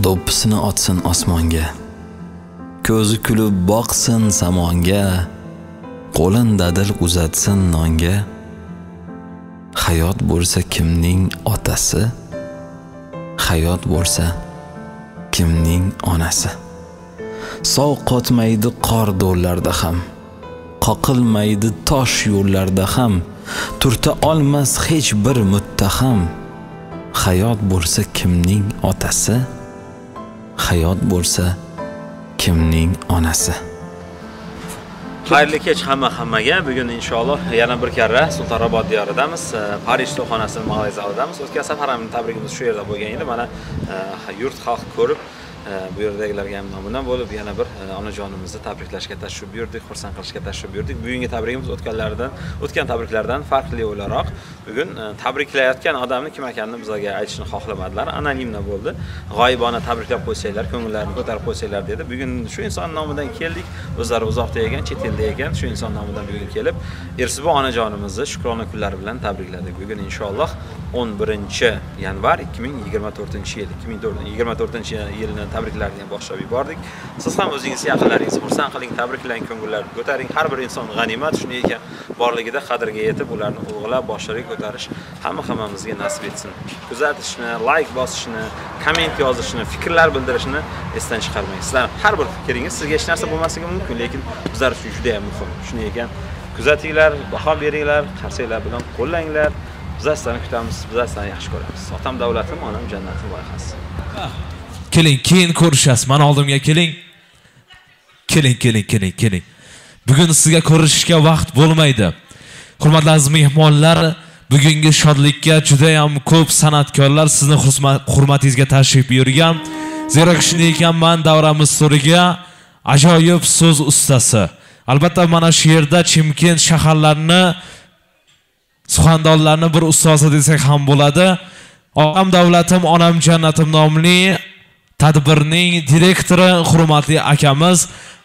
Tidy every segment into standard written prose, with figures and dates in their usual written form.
Do'ppisini otsin osmonga, ko'zi kulib boqsin samonga, qo'lin dadil uzatsin nonga. Hayot bo'lsa kimning otasi, hayot bo'lsa kimning onasi. Sov qotmaydi qor do'llarda ham, qoqilmaydi tosh yo'llarda ham, turta olmas hech bir muttaham. Hayot bo'lsa kimning otasi, hayot bo'lsa kimning onasi. Xayrli kech hammaga. Bugun inshaalloh yana bir karra Sultonobod diyoridamiz. Parij to'xonasining mag'lay zalidamiz. O'tgan safar ham tabrigimiz shu yerda bo'lgan edi. Mana yurt xalq ko'rib, bu yerdagilarga ham nomidan bo'lib yana bir onajonimizni tabriklashga tashrif buyurdik, xursand qilishga tashrif buyurdik. Bugungi tabrigimiz o'tgan tabriklardan farqli o'laroq bugun tabriklayotgan odamni kim ekanini bizga aytishni xohlamadilar. Anonimna bo'ldi. G'oyibona tabriklab qo'ysanglar, ko'ngillarini ko'tarib qo'ysanglar dedi. Bugun shu inson nomidan keldik. O'zlari uzoqda ekan, chet elda ekan. Shu inson nomidan bugun kelib, Irsibo onajonimizni shukrona kunlari bilan tabrikladik. Bugun inshaalloh 11 yanvar 2024 yil, 2024 yilni tabriklarni boshlab yubordik. Siz ham o'zingizni yaqinlaringizni xursand qiling, tabriklang, ko'ngillarni ko'taring. Har bir inson g'animat, shunday ekan borligida qadriga yetib, ularni ulug'lab, boshlariga ko'tarish hammamizga nasib etsin. Kuzatishni, like bosishni, komment yozishni, fikrlar bildirishni esdan chiqarmang. Sizlar har bir fikringiz sizga hech narsa bo'lmasligi mumkin, lekin bizlar uchun juda ham muhim. Shunday ekan kuzatinglar, baho beringlar, qarsaklar bilan qo'llanglar. Bizlar sizlarni kutamiz, bizlar sizlarni yaxshi ko'ramiz. Otam davlatim, onam jannatim loyihasi. Keling, keyin ko'rishasiz. Mana oldimga keling. Keling, keling, keling, keling. Bugun sizga ko'rishishga vaqt bo'lmaydi. Hurmatli aziz mehmonlar, bugungi shodlikka juda ham ko'p san'atkorlar sizni hurmatingizga tashrif buyurgan. Zero shunday ekan, man davramiz so'riga ajoyib so'z ustasi. Albatta mana shu yerda Chimkent shaharlarini suxandonlarni bir ustozi desak ham bo'ladi. Otam davlatim, onam jannatim nomli tadbirning direktori hurmatli akamiz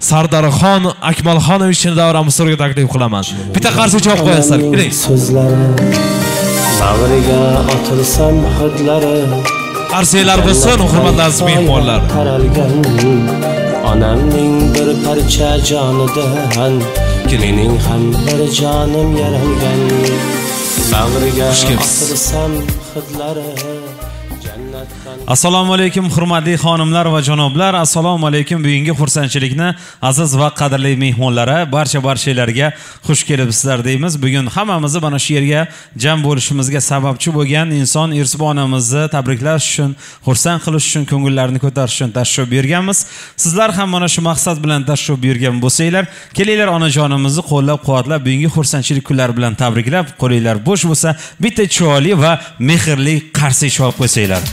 Sardarxon Akmalxonovichni davramiz so'riga taklif qilaman. Bitta qarsak chalib qo'yasizlar. Keling. So'zlari bag'riga otilsam hidlari. Qarsaklar bo'lsin, hurmatli aziz mehmonlar. Taralgan onamning bir parcha jonidan mening ham bir jonim yaralgan. Bag'riga otilsam hidlari. Assalomu alaykum hurmatli xonimlar va janoblar. Assalomu alaykum bugungi xursandchilikni aziz va qadrli mehmonlari, barchalarga xush kelibsizlar deymiz. Bugun hammamizni mana shu yerga jam bo'lishimizga sababchi bo'lgan inson Irsibo onamizni tabriklash uchun, xursand qilish uchun, ko'ngillarini ko'tarish uchun tashrif buyurganmiz. Sizlar ham mana shu maqsad bilan tashrif buyurgan bo'lsanglar, kelinglar onajonimizni qo'llab-quvvatlab, bugungi xursandchilik kunlari bilan tabriklab, qo'linglar bo'sh bo'lsa, bitta chiroyli va mehrli qarsak chalib qo'ysanglar.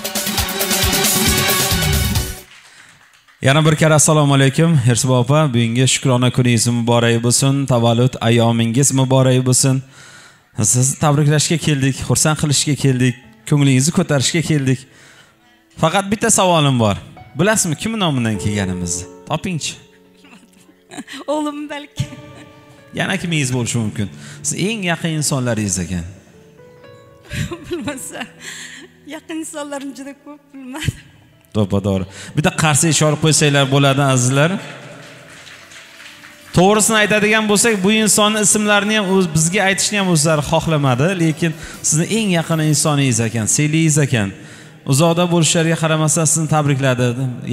Yana bir karra assalomu alaykum Irsibo opa, bugungi shukrona kuningiz muborak bo'lsin, tavallud ayyomingiz muborak bo'lsin. Sizni tabriklashga keldik, xursand qilishga keldik, ko'nglingizni ko'tarishga keldik. Faqat bitta savolim bor. Bilasizmi kim nomidan kelganimizni? Topingchi. O'g'lim balki. Yana kimingiz bo'lishi mumkin? Siz eng yaqin insonlaringiz ekan. Bilmasa, yaqin insonlarim juda ko'p, bilmadim. To'ppa-to'g'ri. Bitta qarsak chalib qo'ysanglar bo'ladi azizlar. To'g'risini aytadigan bo'lsak, bu insonning ismlarini ham o'z bizga aytishni ham o'zlari xohlamadi, lekin sizni eng yaqin insoningiz ekan, sevgingiz ekan. Uzoqda bo'lishlariga qaramasdan sizni tabrikladi.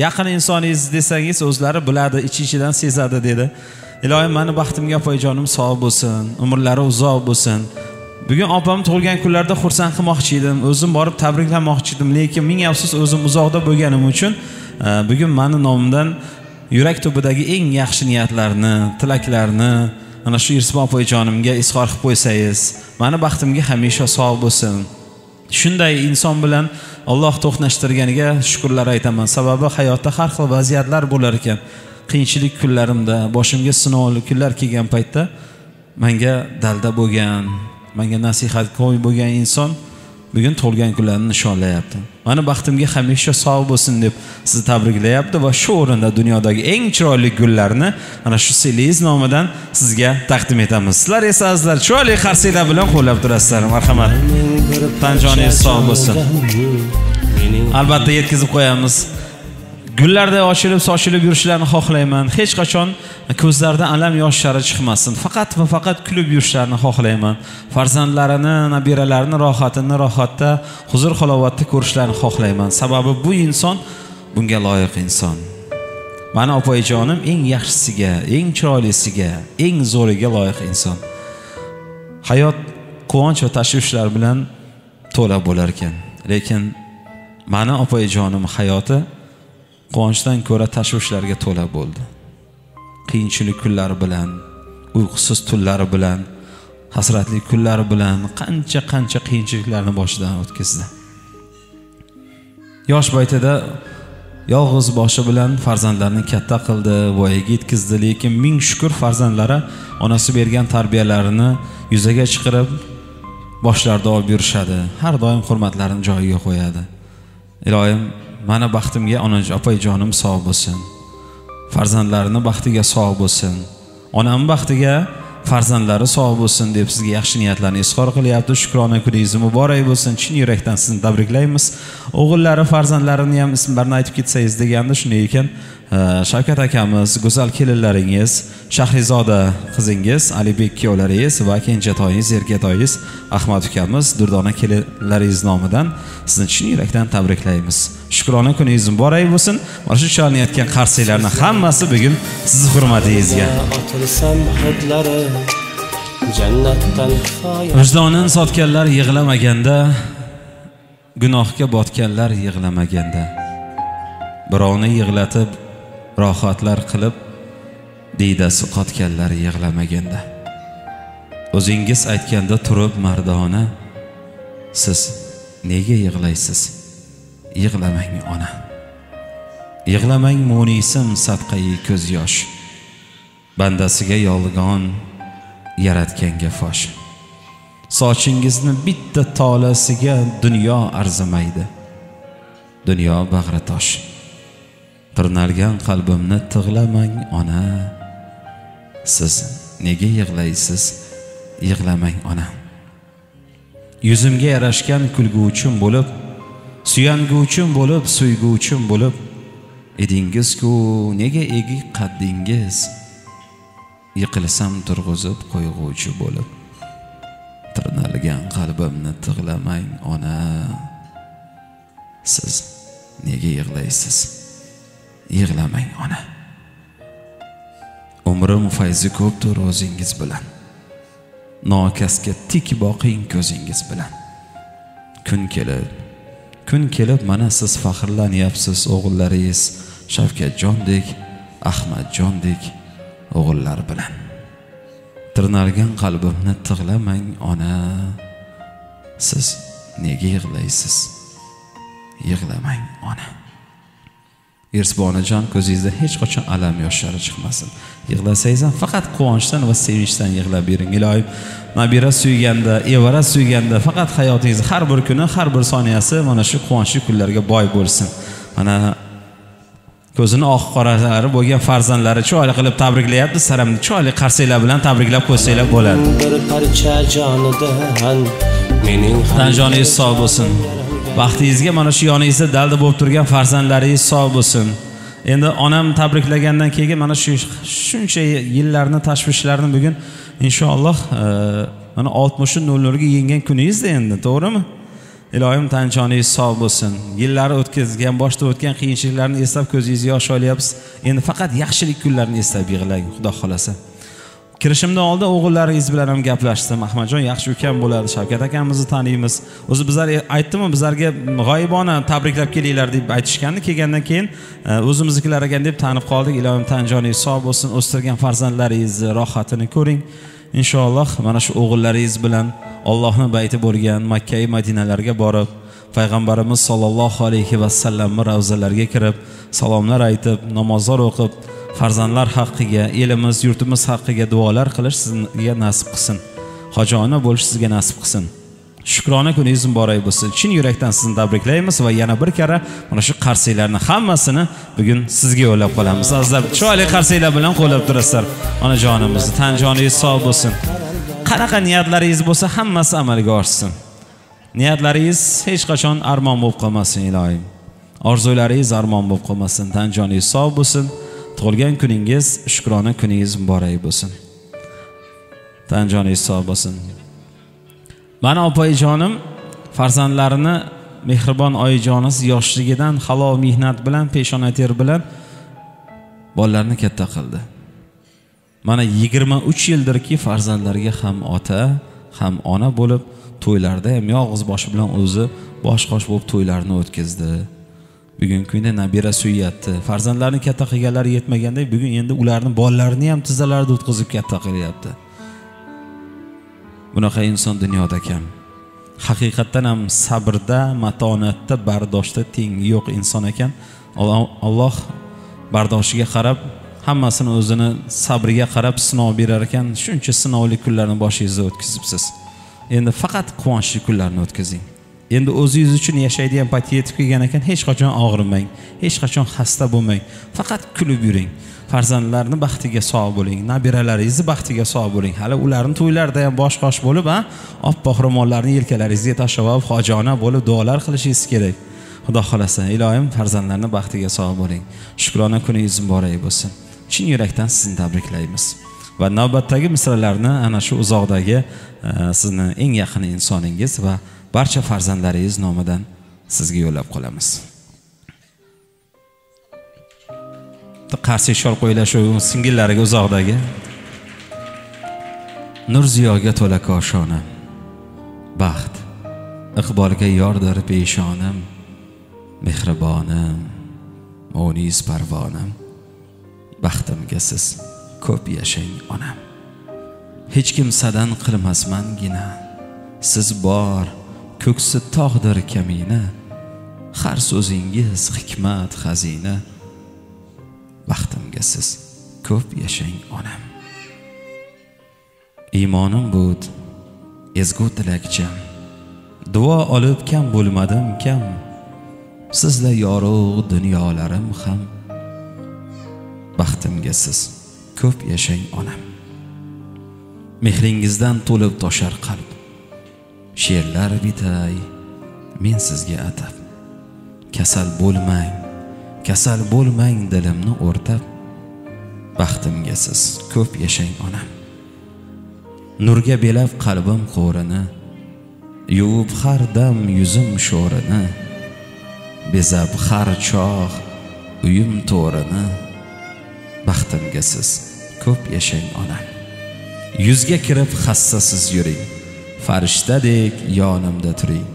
Yaqin insoningiz desangiz o'zlari biladi, ich-ichidan sezadi dedi. Iloyim meni baxtimga opajonim sog' bo'lsin, umrlari uzoq bo'lsin. Bugun opam tug'ilgan kunlarda xursand qilmoqchi edim, o'zim borib tabriklamoqchi edim, lekin ming afsus o'zim uzoqda bo'lganim uchun bugun meni nomimdan yurak tubidagi eng yaxshi niyatlarni, tilaklarni ana shu Irsibo opajonimga izhor qilib qo'ysangiz, meni baxtimga hamisha sog' bo'lsin. Shunday inson bilan Alloh to'qnashtirganiga shukrlar aytaman. Sababi hayotda har xil vaziyatlar bo'lar ekan. Qiyinchilik kunlarimda, boshimga sinovli kunlar kelgan paytda menga dalda bo'lgan, menga nasihatgo'y bo'lgan inson bugun tug'ilgan kunlarini nishonlayapti. Meni baxtimga hamisha sog' bo'lsin deb sizni tabriklayapti va shu o'rinda dunyodagi eng chiroyli gullarni ana shu Seliz nomidan sizga taqdim etamiz. Sizlar esa azizlar chiroyli qarsaklar bilan qo'llab turasizlar. Marhamat. Tan joningiz sog' bo'lsin. Albatta yetkazib qo'yamiz. Gullarday ochilib, sochilib yurishlarini xohlayman. Hech qachon ko'zlaridan alam yoshlari chiqmasin. Faqat va faqat kulib yurishlarini xohlayman. Farzandlarini, nabiralarini rohatini rohatda, huzur halovatda ko'rishlarini xohlayman. Sababi bu inson bunga loyiq inson. Mani opajonim eng yaxshisiga, eng chiroylisiga, eng zo'riga loyiq inson. Hayot quvonch va tashvishlar bilan to'la bo'lar ekan. Lekin mani opajonim hayoti quvonchdan ko'ra tashvishlarga to'la bo'ldi. Qiyinchilik kunlari bilan, uyqusiz tunlari bilan, hasratli kunlari bilan qancha-qancha qiyinchiliklarni boshidan o'tkazdi. Yosh paytida yolg'iz boshi bilan farzandlarini katta qildi, voyaga yetkazdi, lekin ming shukr farzandlari onasi bergan tarbiyalarini yuzaga chiqarib boshlarida olib yurishadi. Har doim hurmatlarini joyiga qo'yadi. Iloyim, mana baxtimga opajonim sog' bo'lsin. Farzandlarini baxtiga sog' bo'lsin. Onam baxtiga farzandlari sog' bo'lsin deb sizga yaxshi niyatlarni izhor qilyapti. Shukrona kuningiz muborak bo'lsin. Chin yurakdan sizni tabriklaymiz. O'g'illari, farzandlarini ham ismlarini aytib ketsangiz deganda shunday ekan. Shavkat akamiz, go'zal kelinlaringiz, Shahrizoda qizingiz, Alibek kuyovlaringiz va kenjatoyingiz, erkatoyingiz Ahmad ukamiz, durdona kelinlaringiz nomidan sizni chin yurakdan tabriklaymiz. Shukrona kuningiz muborak bo'lsin. Mana shu chalinayotgan qarsaklarning hammasi bugun sizni hurmatingizga. Vijdonini sotganlar yig'lamaganda, gunohga botganlar yig'lamaganda, birovni yig'latib rohatlar qilib diydasi qotganlar yig'lamaganda, o'zingiz aytganda turib mardona, siz nega yig'laysiz? Yig'lamang ona. Yig'lamang munisim sadqai ko'z yosh. Bandasiga yolg'on yaratganga fosh. Sochingizni bitta tolasiga dunyo arzimaydi. Dunyo bag'ri tosh. Tirnalgan qalbimni tig'lamang ona. Siz nega yig'laysiz? Yig'lamang ona. Yuzimga yarashgan kulguvchim bo'lib, suyanguvchim bo'lib, suyguvchim bo'lib edingiz-ku, nega egik qaddingiz? Yiqilsam turg'izib qo'yg'uvchi bo'lib, tirnalgan qalbimni tig'lamang ona. Siz nega yig'laysiz? Yig'lamang ona. Umrim fayzi ko'pdir o'zingiz bilan. Nokasga tik boqing ko'zingiz bilan. Kun kelib, kun kelib mana siz faxrlanyapsiz o'g'illaringiz Shavkatjondek, Ahmadjondek o'g'illar bilan. Tirnalgan qalbimni tig'lamang ona. Siz nega yig'laysiz? Yig'lamang ona. Irsbonajon, ko'zingizda hech qachon alam yoshlari chiqmasin. Yig'lasangiz ham faqat quvonchdan va sevinchdan yig'lab bering. Iloyim, nabira suyganda, evara suyganda faqat hayotingiz har bir kuni, har bir soniyasi mana shu quvonchli kunlarga boy bo'lsin. Mana ko'zini oq qoralari bo'lgan farzandlari chiroyli qilib tabriklayapti. Saramni chiroyli qarsaklar bilan tabriklab qo'ysanglar bo'ladi. Bir parcha jonidan mening Tanjoningiz sog' bo'lsin. Baxtingizga mana shu yoningizda dalda bo'lib turgan farzandlaringiz sog' bo'lsin. Endi onam tabriklagandan keyin mana shu shuncha yillarni, tashvishlarni bugun inshaalloh mana 60:00 ga yenggan kuningizda endi, to'g'rimi? Iloyim tanjoningiz sog' bo'lsin. Yillar o'tkazgan, boshda o'tgan qiyinchiliklarni eslab ko'zingiz yosh olyapsiz. Endi faqat yaxshilik kunlarini eslab yig'lang, Xudo xolasa. Kirishimdan oldin o'g'illaringiz bilan ham gaplashdim. Ahmadjon yaxshi ukam bo'ladi, Shavkat akamizni taniymiz. O'zi bizlar aytdimi, bizlarga g'oyibona tabriklab kelinglar deb aytishgandi. Kelgandan keyin o'zimiznikilar ekan deb tanib qoldik. Iloyim tanjoningiz sog' bo'lsin, o'stirgan farzandlaringizni rohatini ko'ring. Inshaalloh mana shu o'g'illaringiz bilan Allohning bayti bo'lgan Makka va Madinalarga borib, Payg'ambarimiz sollallohu alayhi va sallamning ravzalariga kirib, salomlar aytib, namozlar o'qib, farzandlar haqqiga, elimiz, yurtimiz haqqiga duolar qilish sizga nasib qilsin. Hoji ona bo'lish sizga nasib qilsin. Shukrona kuningiz muborak bo'lsin. Chin yurakdan sizni tabriklaymiz va yana bir karra mana shu qarsaklarning hammasini bugun sizga yo'llab qolamiz. Azizlar, chiroyli qarsaklar bilan qo'llab turasizlar. Onajonimizni tan joningiz sog' bo'lsin. Qanaqa niyatlaringiz bo'lsa hammasi amalga oshsin. Niyatlaringiz hech qachon armon bo'lib qolmasin iloyim. Orzularingiz armon bo'lib qolmasin, tan joningiz sog' bo'lsin. Tug'ilgan kuningiz, shukrona kuningiz muborak bo'lsin. Tan joningiz sog' bo'lsin. Mana opajonim farzandlarini mehribon oyijonisi yoshligidan halol mehnat bilan, peshona ter bilan bolalarni katta qildi. Mana 23 yildirki farzandlariga ham ota, ham ona bo'lib, to'ylarda ham yolg'iz boshi bilan o'zi bosh-qosh bo'lib to'ylarni o'tkazdi. Bugungi kunda nabira suyapti. Farzandlarini katta qilganlari yetmaganday, bugun endi ularning bolalarini ham tizzalarida o'tkazib katta qilyapti. Bunaqa inson dunyoda kam. Haqiqatdan ham sabrda, matonatda, bardoshda tengi yo'q inson ekan. Alloh bardoshiga qarab, hammasini o'zini sabriga qarab sinov berar ekan. Shuncha sinovli kunlarni boshingizda o'tkazibsiz. Endi faqat quvonchli kunlarni o'tkazing. Endi o'zingiz uchun yashaydigan payt yetib kelgan ekan, hech qachon og'rimang, hech qachon xasta bo'lmang. Faqat kulib yuring. Farzandlarning baxtiga sog' bo'ling, nabiralaringizni baxtiga sog' bo'ling. Hali ularning to'ylarida ham bosh-qosh bo'lib, oppoq ro'mollarni yelkalaringizga tashlab olib, hojona bo'lib duolar qilishingiz kerak. Xudo xolasa, iloyim farzandlarning baxtiga sog' bo'ling. Shukrona kuningiz muborak bo'lsin. Chin yurakdan sizni tabriklaymiz. Va navbatdagi misralarni ana shu uzoqdagi sizni eng yaqin insoningiz va barcha farzandlaringiz nomidan sizga yo'llab qolamiz. Qarshi ishor qo'ylar shu singillariga uzoqdagi. Nur ziyoga to'la koshonam, baxt iqbolga yordir peshonam, mehribonim, munis parvonam, baxtimga siz ko'p yashang onam. Hech kimsadan qilmasmangina, siz bor ko'ksi tog'dir kamina, har so'zingiz hikmat xazina, baxtimga siz ko'p yashang onam. Iymonim but, ezgu tilakcham, duo olib kam bo'lmadim kam, sizla yorug' dunyolarim ham, baxtimga siz ko'p yashang onam. Mehringizdan to'lib toshar qalb, she'rlar bitay men sizga atab, kasal bo'lmang, kasal bo'lmang dilimni o'rtab, baxtimga siz ko'p yashang onam. Nurga belab qalbim qo'rini, yuvib har dam yuzim sho'rini, bezab har chog' uyim to'rini, baxtimga siz ko'p yashang onam. Yuzga kirib hassasiz yuring, farishtadek yonimda turing,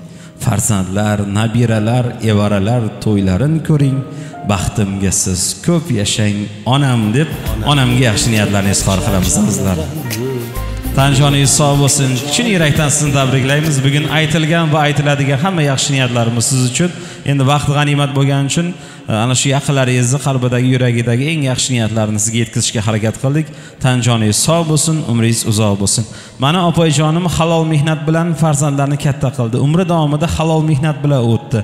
farzandlar, nabiralar, evaralar to'ylarin ko'ring, baxtimga siz ko'p yashang onam deb onamga yaxshi niyatlarni izhor qilamiz azizlar. Tan joningiz sog' bo'lsin. Chin yurakdan sizni tabriklaymiz. Bugun aytilgan va aytiladigan hamma yaxshi niyatlarimiz siz uchun. Endi vaqt g'animat bo'lgani uchun ana shu yaqinlaringizni qalbidagi, yuragidagi eng yaxshi niyatlarni sizga yetkazishga harakat qildik. Tan joningiz sog' bo'lsin, umringiz uzoq bo'lsin. Mana opajonim halol mehnat bilan farzandlarini katta qildi. Umri davomida halol mehnat bilan o'tdi.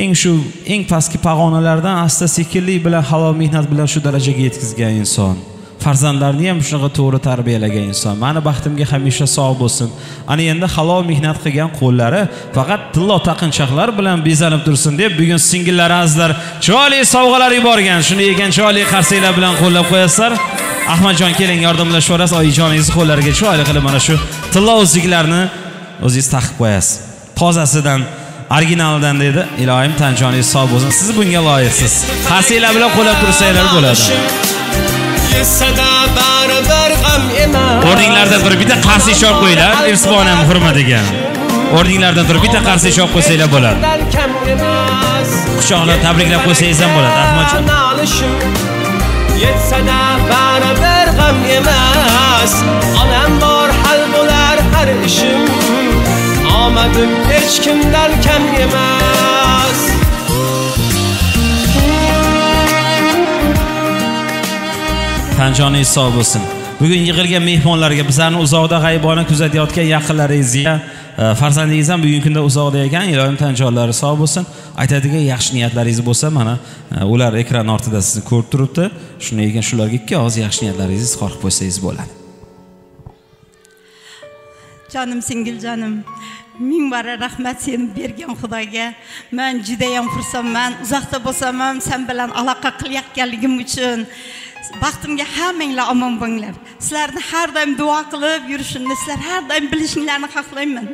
Eng shu eng pastki pog'onalardan asta-sekinlik bilan halol mehnat bilan shu darajaga yetkazgan inson. Farzandlarini ham shunaqa to'g'ri tarbiyalagan inson. Mani baxtimga hamisha sog' bo'lsin. Ana endi halol mehnat qilgan qo'llari faqat tillo taqinchoqlar bilan bezanib tursin deb bugun singillari azizlar chiroyli sovg'alar yuborgan. Shuni yegan chiroyli qarsaklar bilan qo'llab qo'yasizlar. Ahmadjon keling, yordamlashib yuborasiz. Oyijoningizni qo'llariga chiroyli qilib mana shu tillo uzuklarni o'zingiz taqib qo'yasiz. Tozasidan, originalidan dedi. Iloyim tan joningiz sog' bo'lsin. Siz bunga loyiqsiz. Qarsaklar bilan qo'llab tursanglar bo'ladi. O'rninglardan turib bitta qarsak ishor qo'yinglar, Irsibonam hurmatiga. O'rninglardan turib bitta qarsak ishor qo'ysanglar bo'ladi. Quchoqlab tabriklab qo'ysangiz ham bo'ladi, Ahmadjon. Yetsa-da baribir g'am emas. Onam bor, hal bo'lar har ishim. Omadim hech kimdan kam emas. Tan joningiz sog' bo'lsin. Bugun yig'ilgan mehmonlarga, bizlarni uzoqda g'aybona kuzatayotgan yaqinlaringizga, farzandingiz ham bugungi kunda uzoqda ekan, iloyim tan jonlari sog' bo'lsin. Aytadigan yaxshi niyatlaringiz bo'lsa, mana ular ekran ortida sizni ko'rib turibdi. Shunday ekan, shularga ikki og'iz yaxshi niyatlaringizni izhor qilib qo'ysangiz bo'ladi. Jonim singiljonim, Ming bora rahmat seni bergan Xudoga. Men juda ham xursandman. Uzoqda bo'lsam ham sen bilan aloqa qilayotganligim uchun. Baxtimga hammanglar omon bo'linglar. Sizlarni har doim duo qilib yurishimni, sizlar har doim bilishinglarni xohlayman.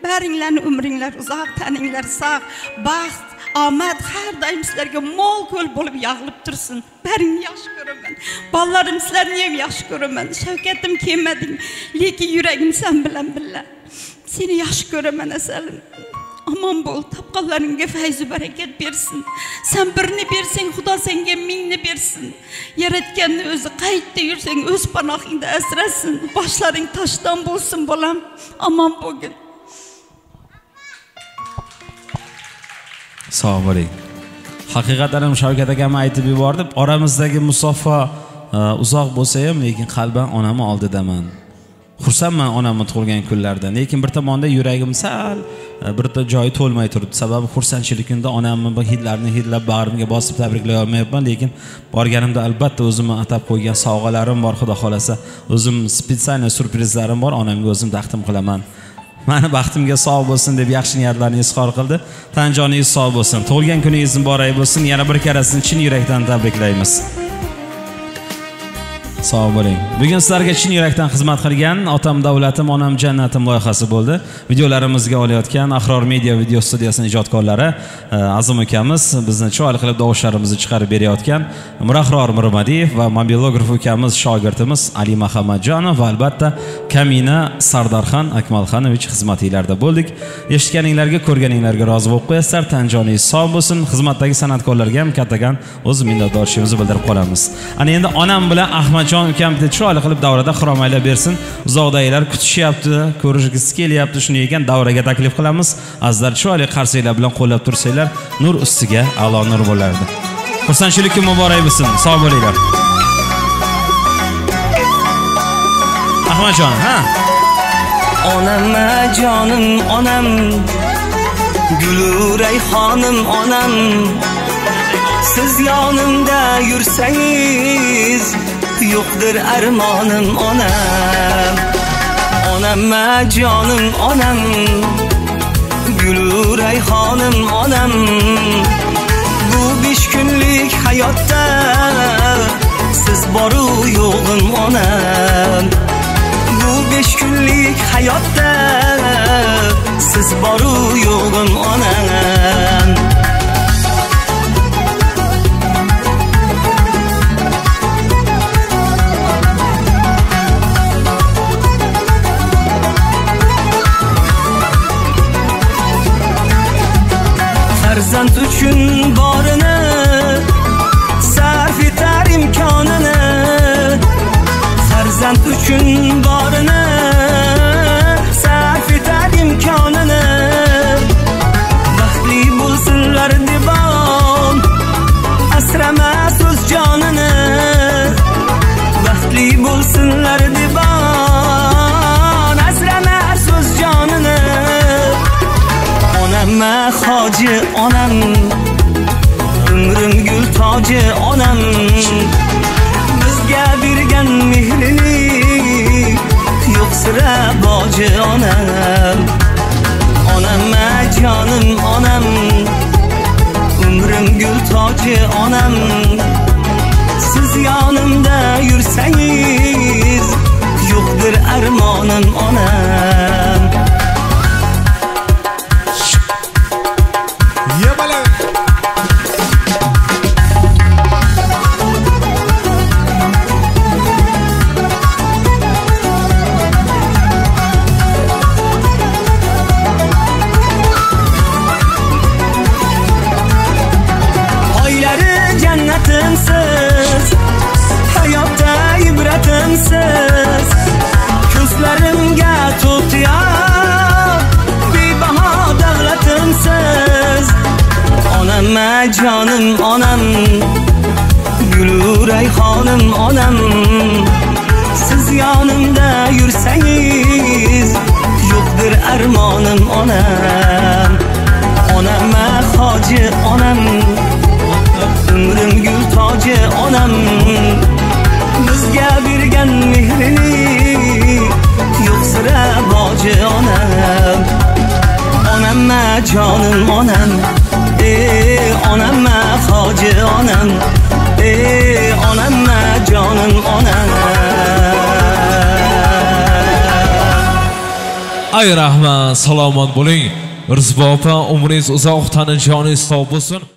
Baringlarni umringlar uzoq, taninglar sog', baxt, omad har doim sizlarga mo'l ko'l bo'lib yog'ilib tursin. Baringni yaxshi ko'raman. Bolalarim, sizlarni ham yaxshi ko'raman. Shavkatim kelmading, lekin yuragim sen bilan birga. Seni yaxshi ko'raman asalim. Omon bo'l, topqonlaringga fayzu barakat bersin. Sen birini bersang, Xudo senga mingni bersin. Yaratganni o'zi qayerda yursang, o'z panohingda asrasin. Boshlaring toshdan bo'lsin, bolam. Omon bo'lgin. Sog' bo'ling. Haqiqatan ham Shavkat akam aytib yubordi. Oramizdagi musofa uzoq bo'lsa ham, lekin qalban onamni oldidaman. Xursandman onamni tug'ilgan kunlardan. Lekin bir tomonda yuragim sal birta joyi to'lmay turibdi. Sababi xursandchilik kunida onamni bir hidlarini hidlab bag'rimga bosib tabriklay olmayapman, lekin borganimda albatta o'zimni atab qo'ygan sovg'alarim bor, Xudo xolasa. O'zim spetsialniy syurprizlarim bor, onamga o'zim taqdim qilaman. Mani baxtimga sog' bo'lsin deb yaxshi niyatlarni izhor qildi. Tan joningiz sog' bo'lsin. Tug'ilgan kuningiz muborak bo'lsin. Yana bir karasini chin yurakdan tabriklaymiz. Sog' bo'ling. Bugun sizlarga chin yurakdan xizmat qilgan Otam davlatim, onam jannatim loyihasi bo'ldi. Videolarimizga olayotgan Ahror Media video studiyasining ijodkorlari Azim ukamiz bizni chiroyli qilib tovushlarimizni chiqarib berayotgan Murahror Mirmadiyev va mobilograf ukamiz, shogirdimiz Ali Muhammadjonov va albatta Kamina Sardarxon Akmalxonovich xizmatingizda bo'ldik. Eshitganinglarga, ko'rganinglarga rozi bo'lib qo'yasizlar. Tan joningiz sog' bo'lsin. Xizmatdagi san'atkorlarga ham kattakon o'z minnatdorchiligimizni bildirib qolamiz. Ana endi onam bilan Ahmadjon ukam bitta chiroyli qilib davrada xiromaylab bersin. Uzoqdagilar kutishyapti, ko'rishgisi kelyapti. Shunday ekan davraga taklif qilamiz. Azizlar, chiroyli qarsaklar bilan qo'llab tursanglar, nur ustiga a'lo nur bo'lardi. Xursandchilik kun muborak bo'lsin. Sog' bo'linglar. Ahmadjon, ha? Onam jonim, onam, gulu rayhonim onam. Siz yonimda yursangiz yo'qdir armonim onam. Onam jonim onam, gulu rayhonim onam. Bu 5 kunlik hayotda siz boru yo'g'im onam. Bu 5 kunlik hayotda siz boru yo'g'im onam. Farzand uchun borini sarf etar imkonini, farzand uchun borini sarf etar imkonini. Baxtli bo'lsinlar deb asramas o'z jonini, baxtli bo'lsinlar deb asramas o'z jonini. Onam hoji onam, umrim gul toji onam. Bizga bergan mehrini yo'q sira boji onam. Onam jonim onam, umrim gul toji onam. Siz yonimda yursangiz yo'qdir armonim onam. Jannatimsiz, hayotda ibratimsiz, ko'zlarimga to'tiyab bebaho davlatimsiz. Onam jonim onam, gulu rayhonim onam. Siz yonimda yursangiz yo'qdir armonim onam. Onam hoji onam, umrim gul toji onam. Bizga bergan mehrini yo'q sira boji onam. Onamma jonim onam, ey onamma hoji onam, ey onamma jonim onam. Ay rahmat, salomat bo'ling. Rizvo opa, umringiz uzoq, tani joningiz sog' bo'lsin.